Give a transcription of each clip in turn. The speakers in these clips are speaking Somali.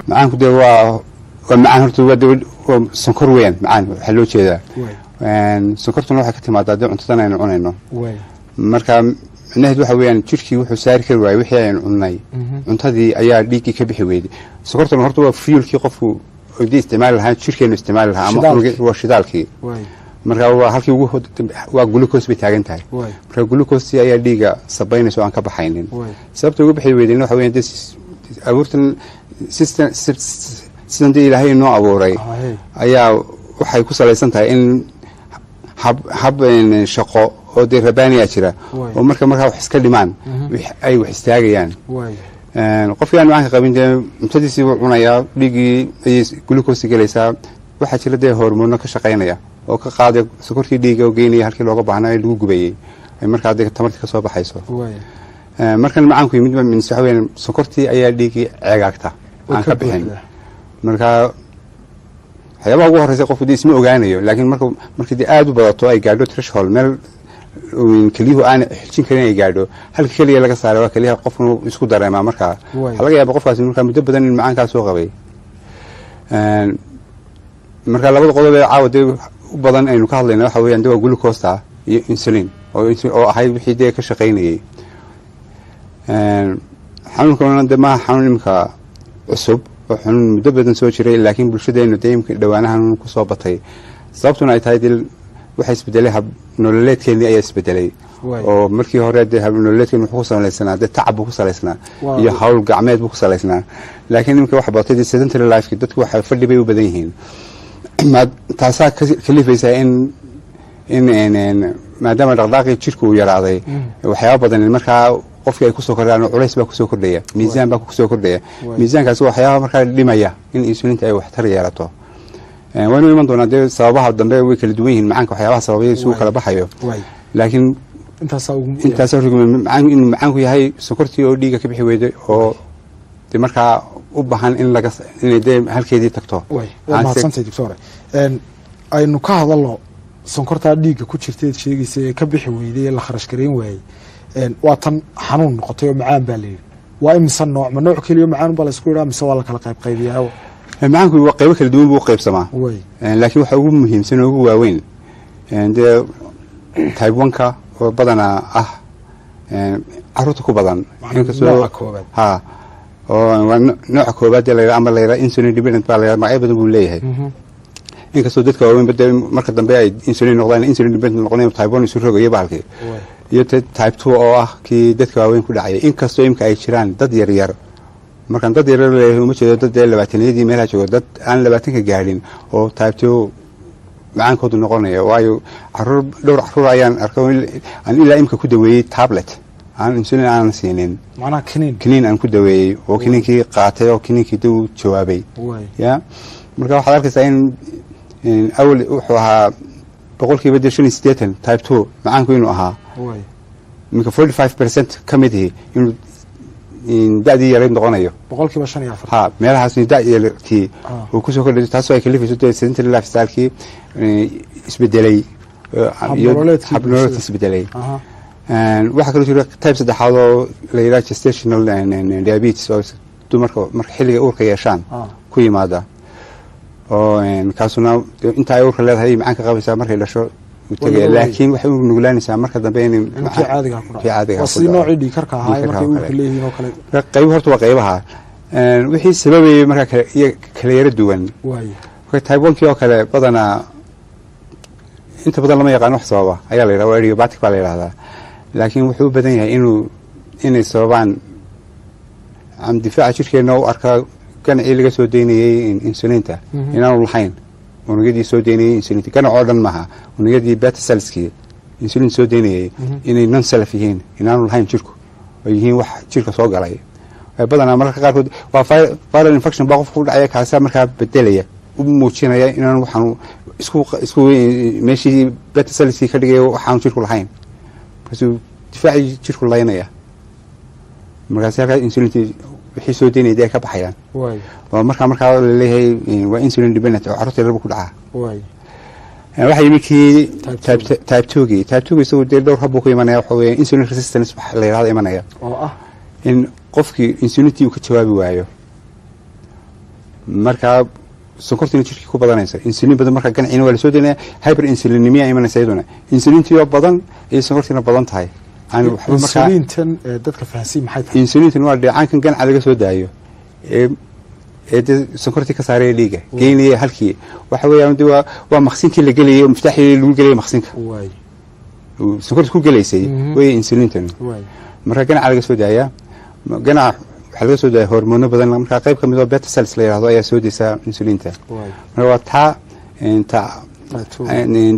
Macaanku dee waa macaan horta, waa sonkor weeyaan. Macaan waxaa loo jeedaa sonkortuna waxay ka timaadaa dee cuntadan aynu cunayno. Marka micnaheed waxa weeyaan jirkii wuxuu saari kari waayey wixii aynu cunnay, cuntadii ayaa dhiiggii ka bixi weyday. Sonkortuna horta waa fuelkii qofku dee isticmaali lahaa, jirkeenu isticmaali lahaa ama waa shidaalkii. Marka waa halkii ugu waa glucose bay taagan tahay. Marka glucose ayaa dhiigga sabaynaysa oo aan ka baxaynin. Sababta ugu bixi weydayna waxa weeyaan dee abuurtan system sidan dee Ilaahay noo abuuray ayaa waxay ku salaysan tahay in hab shaqo oo dee rabaaniya jira oo markaa wax iska dhimaan ay wax istaagayaan. Qofkii aan macaanka qabin dee cuntadiisii wuu cunayaa, dhiiggii ayay glucose gelaysaa. Waxaa jira dee hormoono ka shaqaynaya oo ka qaaday sokortii dhiigga oo geynaya halkii looga baahnaa ee lagu gubayey, ay markaa dee tamartii ka soo baxayso. Markan macaanku yimid waxa weeyaan sokortii ayaa dhiiggii ceegaagta aan ka bixin. Marka waxyaabaha ugu horreysa qofku dee isma ogaanayo, laakiin markii dee aada u badato, ay gaadho threshold, meel kelyuhu aan xijin karin ay gaadho, halka keliya laga saaray waa keliyaha, qofku isku dareemaa. Markaa waxaa laga yaaba qofkaasi markaa muddo badan in macaankaa soo qabay. Marka labada qodob ee caawa dee u badan aynu ka hadlayna waxa weeyaan de waa glucosta iyo insulin oo ahayd wixii dee ka shaqaynayey. Xanuunkana de maaha xanuun imika cusub oo xanuun muddo badan soo jiray, laakiin bulshadeenu dee imika dhowaanahan kusoo batay. Sababtuna ay tahay dee waxa isbedelay, hab nololeedkeenii ayaa isbedelay, oo markii hore dee hab nololeedkeenu wuxuu ku salaysnaa dee tacab buu ku salaysnaa iyo hawl gacmeed buu ku salaysnaa, laakiin imika waxa batay dee sedentary life, dadku waxa fadhi bay u badan yihiin. Taasaa kalifaysaa in maadaama dhaqdhaaqii jirku uu yaraaday, waxyaaba badan markaa qofkii ay kusoo kordhaan. Culays baa kusoo kordhaya, miisaan baa kusoo kordhaya. Miisaankaasi waxyaabaha markaa dhimaya in insulinta ay waxtar yeelato. Waynu iman doonaa dee sababaha dambe, way kala duwan yihiin macaanka waxyaabaha sababaya isugu kala baxayo, laakiin intaas inuu macaanku yahay sokortii oo dhiigga ka bixi weyday oo de markaa u baahan in laga inay dee halkeedii tagto. Waa mahadsantay, doctore. Aynu ka hadalno sonkortaa dhiigga ku jirta eed sheegaysa ee ka bixi weyday ee la kharash garayn waayey. Waa tan xanuun noqotay oo macaan baa layidhi. Waa imise nooc? Ma nooc keliyo macaan baa laysku yidhaha mise waa la kala qayb qaybiyaa? Macaanku waa qaybo kala duwan buu u qaybsamaa, laakiin waxa ugu muhiimsan oo ugu waaweyn dee type 1-ka oo badanaa ah caruurta ku badan. Nooca koobaad. Ha, oo waa nooca koobaad dee la ama la yidhaha insulin dependent baa la yidhaha. Magacyo badan buu leeyahay, inkastoo dadka waaweynba dee marka dambe ay insulin noqdaan, insulin dependent noqonayo, type 1 isu rogayo bahalkii, iyo type 2 oo ah kii dadka waaweyn ku dhacaya, inkastoo imika ay jiraan dad yar yar. Markaan dad yaryar leeyahay uma jeedo dad dee labaataniyadii meelaha joogo, dad aan 20-ka gaadhin oo type 2 macaankoodu noqonaya. Waayo caruur, dhowr caruur ayaan arkay aan ilaa imika ku daweeyey tablet, aan insulin aanan siinin. Macnaha kaniin. Kaniin aan ku daweeyey oo kaniinkii qaatay oo kaniinkii dee uu jawaabay. Ya, marka waxaad arkaysaa in awal wuxuu ahaa boqolkiiba dee 85 type 2 macaanku inuu ahaa, iminka 45% ka mid ihi inuu da-dii yarayd noqonayo. 45%. Ha, meelahaas da-yarkii uu kusoo kordhay, taasoo ay kalifayso dee sedentary lifestyle-kii isbedelay iyo habnololeedkii isbedelay. Waxaa kaloo jira type saddexaad oo la yidhaha gestational diabetes, oo dumarka marka xilliga uurka yeeshaan ku yimaada, oo kaasuna inta ay uurka leedahay macaan ka qabaysaa, markay dhasho tegaya, laakiin waxay u nuglaanaysaa marka dambe in kii caadiga ku dhaco. Waa sidii noocii dhiigkarka ahaa markay uurka leeyihiin oo kale. Qayb horta waa qaybaha wixii sababayay markaa iyo kala yaro duwan. Marka type 1-kii oo kale badanaa inta badan lama yaqaano wax sababa ayaa la yidhaha, waa idiopathic baa la yidhahdaa, laakiin wuxuu u badan yahay inay sababaan difaaca jirkeena u arkaa ganacii laga soo daynayey insulinta inaanu lahayn, unugyadii soo daynayey insulinta, ganac oo dhan maaha, unugyadii beta cellskii insulin soo daynayey inay non self yihiin, inaanu lahayn jirku, oo yihiin wax jirka soo galay. Badanaa mararka qaarkood waa viral infection baa qofka ku dhacaya, kaasaa markaa bedelaya, u muujinaya inaanu waxaanu isku meeshii beta cellskii ka dhigaya waxaanu jirku lahayn. Markaasuu difaacii jirku laynaya, markaas halkaa insulintii wixii soo daynaya dee ay ka baxayaan. Oo markaa laleeyahay waa insulin dependent oo carruurta yarba ku dhacaa. Waxaa yimi kii type 2-gii. Type 2-gi isagu dee dhowr hab buu ku imanaya. Waxa weeye insulin resistance waxa la yidhahda imanaya oo ah in qofkii insulintii uu ka jawaabi waayo. Markaa sonkortiina jirkii ku badanaysa, insulin badan markaa ganciina waa lasoo deynaya, hyper insulinemia imanaysa iyaduna, insulintii oo badan iyo sonkortiina badan tahay. Aan waxba markaa. Insulintan dadka fahansiin, maxay tahay? Insulintan waa dheecaankan ganca laga soo daayo ee dee sonkortii ka saaraya dhiigga, geynaya halkii. Waxa weeyaan de waa maqsinkii la gelayay, miftaaxii lagu gelayay maqsinka sonkorta ku gelaysay wey insulintan. Marka ganaca laga soo daayaa, ganaca waxaa laga soo daaya hormoono badan. Marka qayb ka mid oo beta cells la yidhahdo ayaa soo deysaa insulinta. Marka waa taa ta Type two.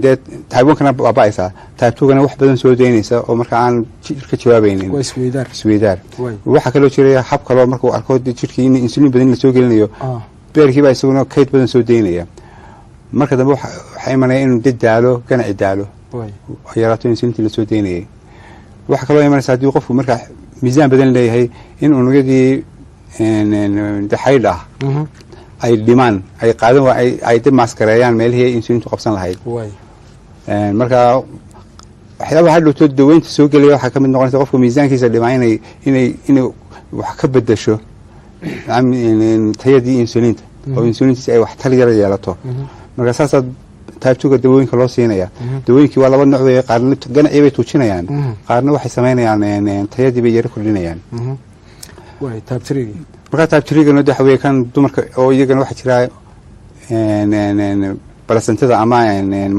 Dee type one-kana baaba'aysaa, type two-gana wax badan soo daynaysa oo marka aan jirka jawaabaynin. Waa isweydaar. Isweydaar. Waxaa kaloo jiraya hab kaloo markuu arko dee jirkii in insulin badan lasoo gelinayo, beerkii baa isaguna kayd badan soo daynaya. Marka dambe waxaa imanaya inuu de daalo, ganaci daalo, yaraato insulintii lasoo daynayay. Waxaa kaloo imanaysa haddii qofku markaa miisaan badan leeyahay in unugyadii de xaydh ah ay dhimaan, ay qaadan ay de maaskareeyaan meelihii ay insulintu qabsan lahayd. Marka waxyaabaha hadhowto daweynta soo gelaya waxaa ka mid noqonaysa qofka miisaankiisa dhimaa inay wax ka bedesho tayadii insulinta oo insulintiisa ay waxtar yara yeelato. Marka saasaa type two-ga dawooyinka loo siinaya. Dawooyinkii waa laba nooc wey: qaarna ganacii bay tuujinayaan, qaarna waxay samaynayaan tayadii bay yaro kordhinayaan. Waay, type three. Markaa type three-gana waxa weeye kan dumarka oo iyagana waxaa jira placentada ama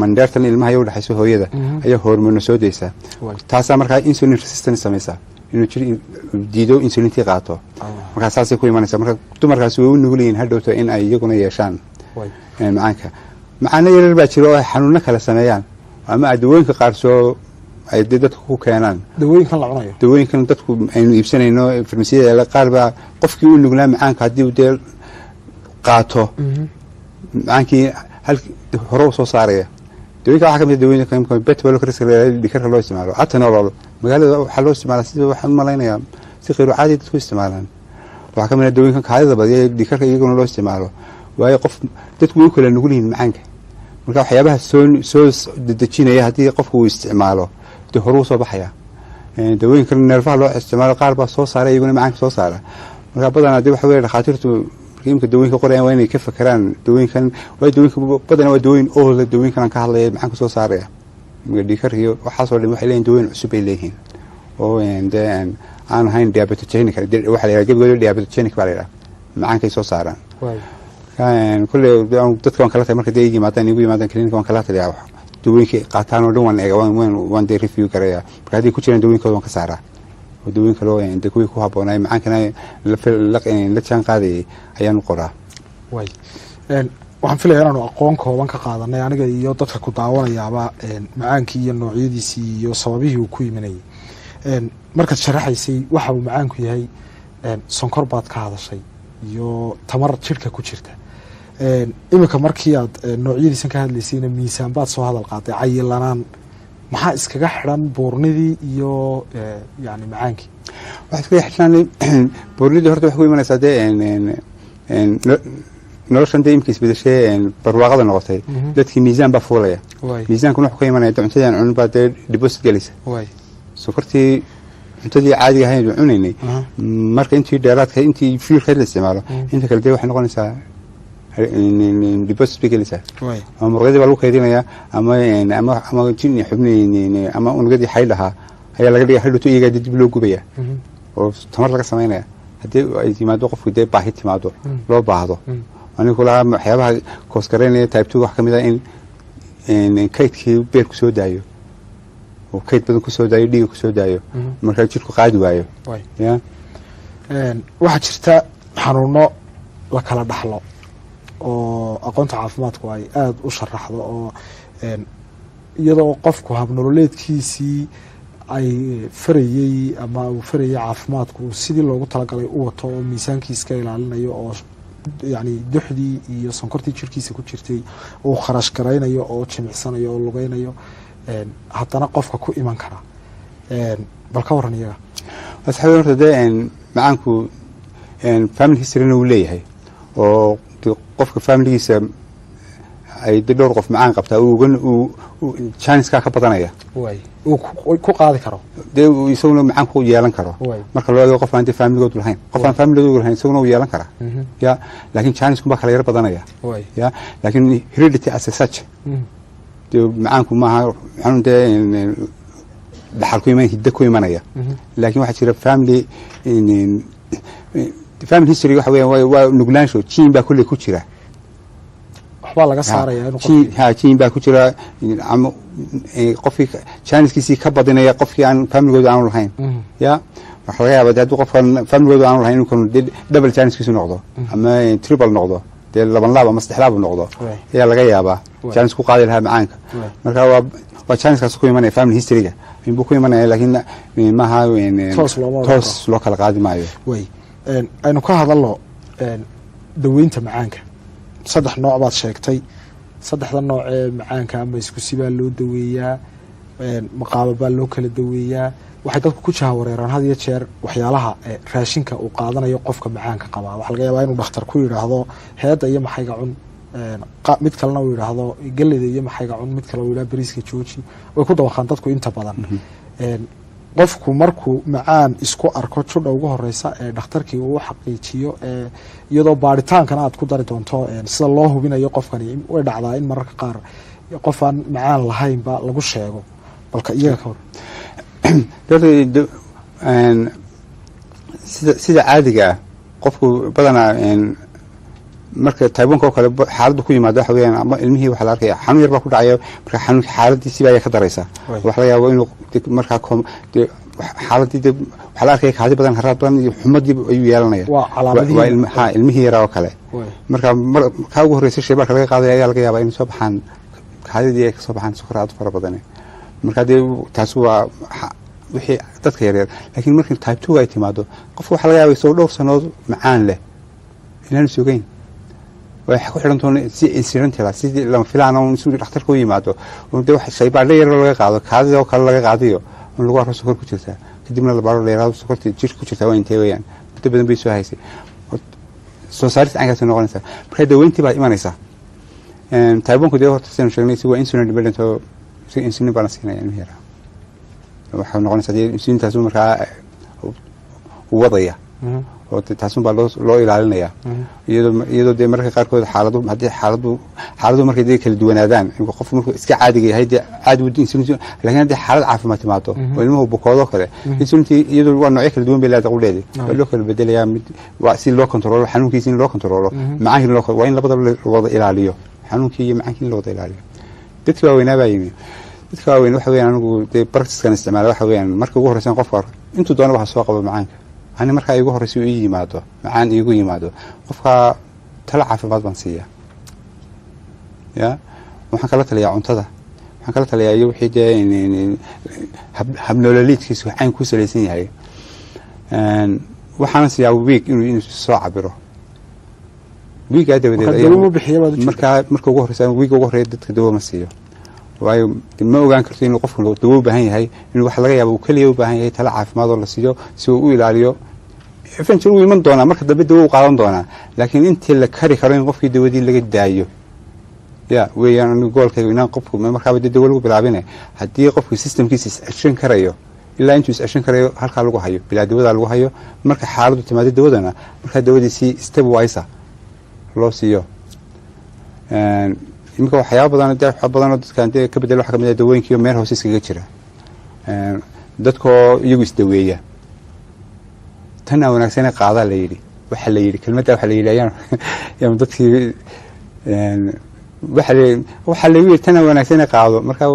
mandheertan ilmaha iyo udhexayso hooyada ayaa hormono soo deysa. Taasaa markaa insulin resistance samaysa, inuu jir diido insulintii qaato. Markaa saasay ku imanaysa. Marka dumarkaasi way u nugul yihiin hadhowto in ay iyaguna yeeshaan macaanka. Macaano yaryar baa jira oo ay xanuuno kale sameeyaan ama ay dawooyinka qaar soo ay dee dadka ku keenaan. Dawooyinkan la cunayo? Dawooyinkan dadku aynu iibsanayno farmasiyada qaar baa qofkii u nuglaa macaanka haddii uu dee qaato macaankii hal hore u soo saaraya. Dawooyinka waxaa ka mid ah dawooyinka beta blockers, dhiigkarka loo isticmaalo, atenolol. Magaalada waxaa loo isticmaalaa sida, waxaan u malaynayaa, si khayru caadi dadku isticmaalaan. Waxaa ka mid ah dawooyinkan kaadida badiya ee dhiigkarka iyaguna loo isticmaalo, waayo qof dadku way u kala nugul yihiin macaanka. Marka waxyaabaha soo dedejinaya haddii qofku uu isticmaalo, dee horuu soo baxaya. Dawooyinkan neerfaha loo isticmaalo qaar baa soo saara iyaguna macaanka soo saara. Marka badanaa dee waxa weye dhakhaatiirtu markay imika dawooyinka qorayaan waa inay ka fakeraan dawooyinkan, waayo dawooyinka badanaa waa dawooyin oola. Dawooyinkan aan ka hadlaya macaanka soo saaraya, imika dhiigkarka iyo waxaasoo dhan, waxay leeyihin dawooyin cusub bay leeyihiin oo dee aan ahayn diabetogenic. Waxa la yidhaha gebigooda diabetogenic baa la yidhaha, macaankay soo saaraan. Kulley dadka waan kala tahay marka dee yimaadaan, igu yimaadaan clinic, waan kala taliyaa. Dawooyinka qaataan oo dhan waan eega, waan dee review garaya. Marka hadday ku jiraan dawooyinkooda waan ka saaraa oo dawooyin kaloo dee kuwii ku habboonay macaankana la jaan qaadayay ayaan u qoraa. Waay, waxaan filaya inaanu aqoon kooban ka qaadanay aniga iyo dadka ku daawanayaaba macaankii iyo noocyadiisii iyo sababihii uu ku imanayay. Markaad sharaxaysay waxa uu macaanku yahay, sonkor baad ka hadashay iyo tamar jidhka ku jirta. Iminka markii aad noocyadiisan ka hadlaysayna miisaan baad soo hadal qaaday, cayilanaan. Maxaa iskaga xidhan buurnidii iyo yani macaankii? Waxaa iskaga xidhan buurnidii horta waxay ku imanaysaa dee noloshan dee imika isbedeshee barwaaqada noqotay. Dadkii miisaan baa fuulaya. Miisaankuna wuxuu ka imanaya dee cuntadii aan cunin baa dee deposit gelaysa. Sokortii cuntadii caadiga ahayd aan cunaynay, marka intii dheeraadka, intii fuelka la isticmaalo, inta kale dee waxay noqonaysaa deposit bay gelaysaa. Ama muruqyadii baa lagu kaydinayaa ama jin xubni ama unugyadii xaydh ahaa ayaa laga dhigaya. Hadhowto iyagaa dee dib loo gubaya oo tamar laga samaynaya haddii ay timaado qofku dee baahi timaado loo baahdo. Anigu kulahaa waxyaabaha cause garaynaya type two wax ka mid ah in kaydkii beerku soo daayo oo kayd badan kusoo daayo, dhiiga kusoo daayo, markaa jirku qaadi waayo. Ya. Waxaa jirta xanuuno la kala dhaxlo oo aqoonta caafimaadku ay aada u sharaxdo oo iyadoo qofku habnololeedkiisii ay farayey ama uu farayey caafimaadku uu sidii loogu talagalay u wato oo miisaankiis ka ilaalinayo oo yani duxdii iyo sonkortii jirkiisa ku jirtay uu kharash garaynayo oo jimicsanayo oo lugeynayo, haddana qofka ku iman kara. Bal ka waran iyaga? Asxaabi, horta dee macaanku family historyna uu leeyahay oo qofka familigiisa ay de dhowr qof macaan qabtaa uu chanceka ka badanaya. Waay, uu ku qaadi karo. Dee isaguna macaan ku yeelan karo. Marka loo eego qof aan dee familigoodu lahayn, qof aan familigoodu lahayn isaguna uu yeelan karaa, ya, laakiin chance-kun baa kala yar badanaya. Ya, laakiin heredity as a such, dee macaanku maaha xanuun dee dhaxal ku iman, hiddo ku imanaya. Laakiin waxaa jira family history. Waxa weeyaan waa nuglaansho, gene baa kolley ku jira. Waxbaa laga saaraya inuu ha, gene baa ku jira ama qofkii chance-kiisii ka badinaya qofkii aan familigoodu aanu lahayn. Ya, waxaa laga yaabaa dee hadduu qofkan familigoodu aanu lahayn inuu kan dee double chance-kiisu noqdo ama triple noqdo, dee laban laab ama saddex laab noqdo ayaa laga yaabaa chance ku qaadi lahaa macaanka. Marka waa chance-kaas ku imanaya family history-ga inbuu ku imanaya, laakiin maaha Toos looma odhan. Toos loo kala qaadi maayo. Way, aynu ka hadalno daweynta macaanka. Saddex nooc baad sheegtay. Saddexda nooc ee macaanka ama isku sibaa loo daweeyaa, maqaaba baa loo kala daweeyaa? Waxay dadku ku jahawareeraan had iyo jeer waxyaalaha raashinka uu qaadanayo qofka macaanka qabaa. Waxaa laga yaabaa inuu dhakhtar ku yidhaahdo heedda iyo maxayga cun, mid kalena uu yidhaahdo galleyda iyo maxayga cun, mid kale uu yidhahdo bariiska jooji. Way ku dabaqaan dadku inta badan. Qofku markuu macaan isku arko judha ugu horeysa ee dhakhtarkii uu xaqiijiyo, ee iyadoo baaritaankana aad ku dari doonto sida loo hubinayo qofkani, way dhacdaa in mararka qaar qof aan macaan lahaynba lagu sheego. Balka iyaga ka hor. Horta, sida caadiga ah, qofku badanaa marka type 1-ka oo kale xaaladdu ku yimaado, waxa weeyaan ama ilmihii waxaa la arkaya xanuun yar baa ku dhacaya. Marka xanuunka xaaladiisii baa ka daraysa. Waxa laga yaaba inuu markaa dee xaaladii de waxaa la arkaya kaadi badan, haraad badan iyo xumadii ayuu yeelanaya. Waa calaamadihii. Waa ha, ilmihii yaraa oo kale. Marka mar kaa ugu horreysa shaybaarka laga qaadaya ayaa laga yaabaa inay soo baxaan kaadidii, ay kasoo baxaan sokor aad u fara badan. Marka dee taasi waa wixii dadka yaryar. Laakiin markii type 2 ay timaado, qofka waxaa laga yaaba isagoo dhowr sanood macaan leh inaanu sugayn. Waxay ku xidhan toona si incidental ah, sidii lama filaan un si dhakhtarka u yimaado un dee wax shaybaadho yar laga qaado, kaadida oo kale laga qaadayo, un lagu arko sokor ku jirtaa, kadibna la baaro, la yaraado sokorta jirka ku jirtaa waa intee weeyaan, muddo badan bay soo haysay. Soo saarista caynkaasay noqonaysaa. Marka daweyntii baa imanaysaa. Type 1-ku dee horta sidaynu sheegnay si waa insulin dependent oo si insulin baa la siinaya ilmihi yaraa. Waxay noqonaysaa dee insulintaas markaa u wadaya oo dee taasun baa loo ilaalinaya, iyadoo dee mararka qaarkood xaaladu haddii xaaladu markay dee kala duwanaadaan, qofku markuu iska caadiga yahay dee caadi buu insulin, laakiin haddii xaalad caafimaad timaado oo ilmuhu bukoodo kale, insulintii iyadoo waa noocyo kala duwan bay leedahay qudheedi, waa loo kala bedelayaa. Mid waa si loo control-o xanuunkiisa, in loo control-o macaankii, loo waa in labadaba la wada ilaaliyo, xanuunkii iyo macaankii in la wada ilaaliyo. Dadka waaweynaa baa yimi. Dadka waaweyn waxa weeyaan, anigu dee practice-kan isticmaala waxa weeyaan, marka ugu horreysan qofka arko, intuu doona waxa soo qabo macaanka, ani markaa iigu horreysa uu ii yimaado, macaan iigu yimaado, qofka talo caafimaad baan siiyaa. Ya, waxaan kala taliyaa cuntada, waxaan kala taliyaa iyo wixii dee habnoololiidkiisu cayn ku salaysan yahay. Waxaana siiyaa week inuu soo cabiro. Week-gaa dabadeed Marka dawo ma bixiya baad ujeedaa? Markaa marka ugu horreysa, week-ga ugu horreeya, dadka dawo ma siiyo, waayo ma ogaan karto inuu qofku dawo u baahan yahay, inuu waxa laga yaabo uu keliya u baahan yahay talo caafimaad oo la siiyo si uu u ilaaliyo. Eventually wuu iman doonaa, marka dambe dawo u qaadan doonaa, laakiin intii la kari karo in qofkii dawadii laga daayo ya weeyaan. Anigu goal-kayga inaan qofku markaaba dee dawo lagu bilaabine, haddii qofku system-kiisa is-ceshan karayo, ilaa intuu is-ceshan karayo halkaa lagu hayo, bilaa dawadaa lagu hayo. Marka xaaladdu timaado dawadana, markaa dawadii si step wise loo siiyo. Iminka waxyaaba badan dee, waxaa badan oo dadkan dee ka bedel waxaa kamid ah dawooyinkiio meel hoose iskaga jira, dadkoo iyagu isdaweeya. Tan aan wanaagsane qaadaa la yidhi, waxa la yidhi kelmadda waxa la yidhi ayaan dadkii waxa lagu yidhi tan aan wanaagsane qaado. Marka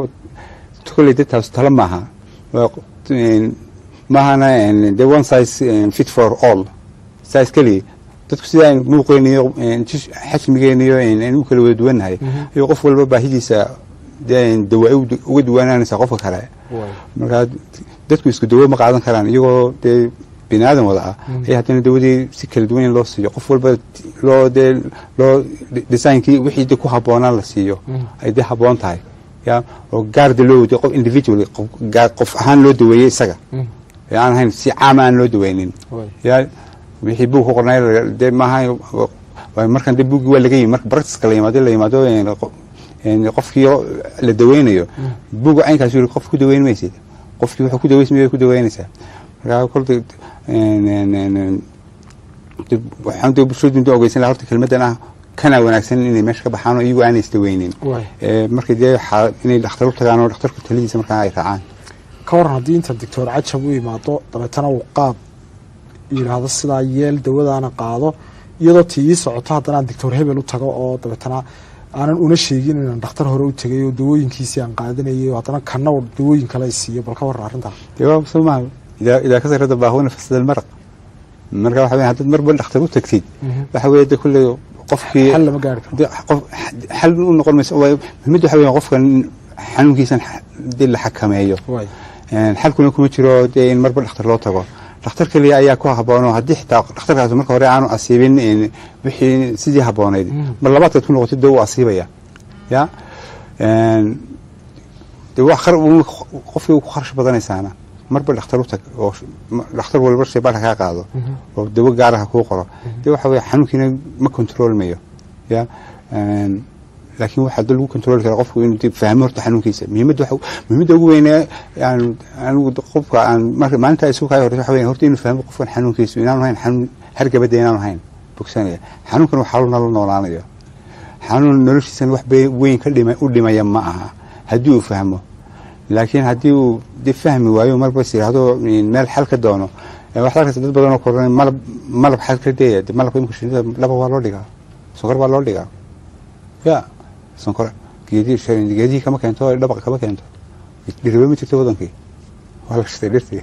kolley dee taas talo maaha, maahana dee one size fit for all size keliya. Dadku sidaa muuqeeniyo xajmigeeniyo aynu u kala wada duwannahay ayuu qof walba baahidiisa dee dawa uga duwanaanaysaa qofka kale. Marka dadku isku dawo ma qaadan karaan, iyagoo dee bini aadan wada ah ayaa haddana dawadii si kala duwan in loo siiyo, qof walba loo dee loo design-kii wixii de ku habboonaa la siiyo ay dee habboon tahay, ya, oo gaarda loo wadiyo qof individually, qof ahaan loo daweeyey isaga, ee aan ahayn si caama aan loo daweynin. Ya, wixii buug ku qornay dee maaha. Markan dee buuggii waa laga yimi, marka practice-ka la yimaado Qofkii la daweynayo buuga caynkaas yiri qof ku daweyn maysid, qofkii wuxuu ku daweysmaya ku daweynaysaa. Marka kolta waxaan dee bulshadu inta ogeysan lahaa horta kelmaddan ah kana wanaagsan inay meesha ka baxaan oo iyagu aanay isdaweynin. Markay dee inay dhakhtar u tagaan oo dhakhtarku taladiisa markaa ay raacaan. Ka waran haddii inta Doctor Cajab u imaado, dabeetana uu qaab yidhaahdo sidaa yeel, dawadaana qaado, iyadoo tii ii socoto, haddana aan Doctor hebel u tago oo dabeetana aanan una sheegin inaan dhakhtar hore u tegay oo dawooyinkiisii aan qaadanayay, oo haddana kana uu dawooyin kale ay siiyo, bal ka waran arrintaa? Dee waa soo maha idaa kasarada baahuna fasada almaraq. Marka waxa weya haddaad marba dhakhtar u tagtid, waxa weeye de kulley qofkii xal lama gaari karo. Dee qof xal u noqon mayso. Muhiimadda waxa weya qofkan xanuunkiisan dee la xakameeyo. Xalkuna kuma jiro dee in marba dhakhtar loo tago. Dhakhtar keliya ayaa ku haboono haddii xitaa dhakhtarkaas marka hore aanu asiibin wixii sidii habboonayd, mar labaadkaad ku noqotid dee uu asiibaya ya. Dee wax qofkii ku kharash badanaysaana marba dhakhtar u tag oo dhakhtar walba shaybaarka kaa qaado oo dawo gaara ha kuu qoro, dee waxa weye xanuunkiina ma kontroolmayo ya. Laakiin waxaa dee lagu kontrooli karaa qofku inuu dib fahmo horta xanuunkiisa. Muhiimadda waxa muhiimadda ugu weynee aan anigu qofka aan marka maalinta isugu kaay horeysa waxa weeye horta inuu fahmo qofkan xanuunkiisu inaanu hayn xanuun hargabada, inaanu hayn bogsanaya xanuunkan, waxaa nala noolaanayo xanuun noloshiisana wax weyn ka dhima u dhimaya ma aha haddii uu fahmo. Laakiin haddii uu dee fahmi waayo, marba is yidhaahdo meel xal ka doono, waxaad arkaysa dad badan oo koranay malab, malab xal ka deeya. Dee malabka imika shinnida laba waa loo dhigaa, sonkor baa loo dhigaa ya. Sonkor geedihii kama keento, dhabaqa kama keento, dhiriba ma jirto wadankii, waa la shitay dhirtii.